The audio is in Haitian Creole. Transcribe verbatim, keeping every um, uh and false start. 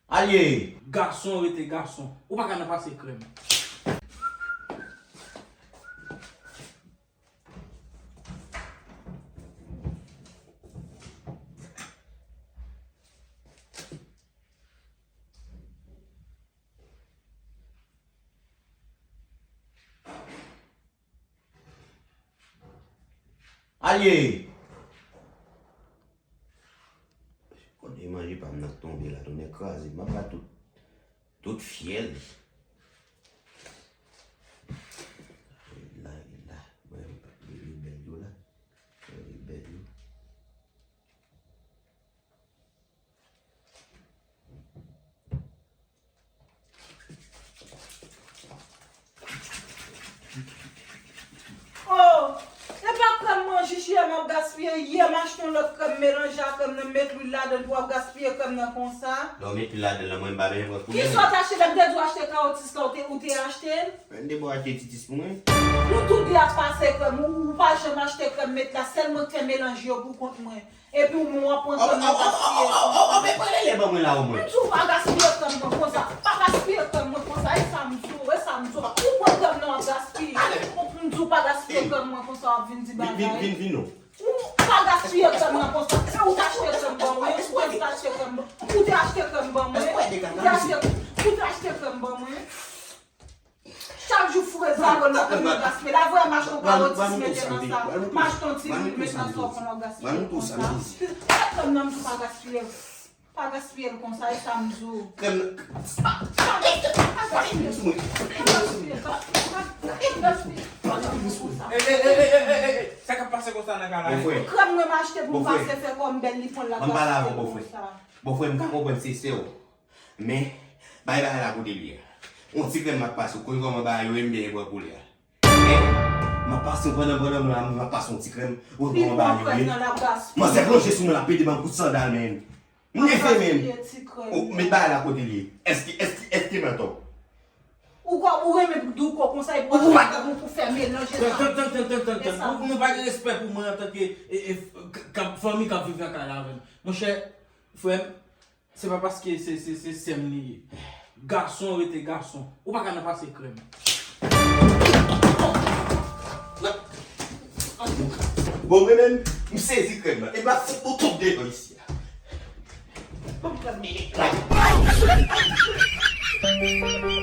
Alye! Gason rete gason. Ou pa ka nan pase krèm. Alye! Kote manje pa m nan tonbe la, tonnè kraze m, m ap ba tout, tout fyèl. La, la, mwen, li, li bèl yo la. Li bèl yo. Oh, e pa krèm mwen jis yè m ap gaspiye. Yè m achte yon lòt krèm melanje a krèm nan, m met lwil ladan l pou w ap gaspiye krèm nan konsa. Lè w met lwil ladan l, mwen m pa bezwen pran koulè. Kisa w t achte lè m te di w achte kawotis la, ou te, ou te achte l? Mwen m te ba w achte titis pou mwen. Nou tou de ap pase krèm, ou, ou pa janm achte krèm met la, sèl mwen k fè melanje yo pou kont mwen. Epi ou menm w ap pran krèm nan gaspiye. Oh, oh, oh, oh, oh, men pran lele ban mwen la omwen. M di w pa gaspiye krèm nan konsa. Pa gaspiye krèm nan konsa. E sa m di w, e sa m di w. Ou pran krèm nan w ap gaspiye. Ale. Ou m di w pa gaspiye krèm nan konsa w ap vin di bagay. Vin, vin, vin, vin non. Ou pa gaspiye krèm nan konsa. Se ou t achte krèm ban mwen, ou te achte krèm ban mwen. Ou te achte krèm ban mwen. Ou te achte, ou te achte krèm ban mwen. Chak jou foure zafè nan gaspiye. La vrè m achte yon kawotis mete nan sa. M achte yon ti lwil mete nan sa, w konn w ap gaspiye l konsa. Krèm nan m di w pa gaspiye l. Pa gaspiye l konsa, e sa m di w. Krèm nan. Pa gaspiye l. Pa gaspiye l. Pa gaspiye l konsa. Ey, ey, ey, ey, ey, ey, sa k ap pase konsa nan kay la? Bòfrè. Krèm mwen m achte pou m pase fè kò m bèl, li pran l ap gaspiye l konsa. Bòfrè, m ka konprann se sè w. Men, bay bagay la kote l ye a. Yon ti krèm m ap pase, ou konn kòman bagay yo ye, m byen pran koulè a. Men, m ap pase w pandan, pandan m la, m ap pase yon ti krèm, ou konn kòman bagay yo ye. Manzè plonje sou mwen, l ap pete ban m kout sandal, men. M leve, men. Ou met bagay la kote l ye. Èske, èske, èske m antò? Ou kwè ou renmen douko konsa, epi w ap pran pou fè melanje sa. Tann, tann, tann, tann, tann, tann. Ou, nou pa gen respè pou mwen antanke, e, e, k-, k-, fanmi k ap viv nan kay la avè m. Monchè, frè m, se pa paske se, se, se sè m li ye. Gason rete gason. Ou pa ka nan pase krèm. Bon, mwen menm, m sezi krèm nan. E m ap fout nou tout deyò isi a. Bon, krèm nan.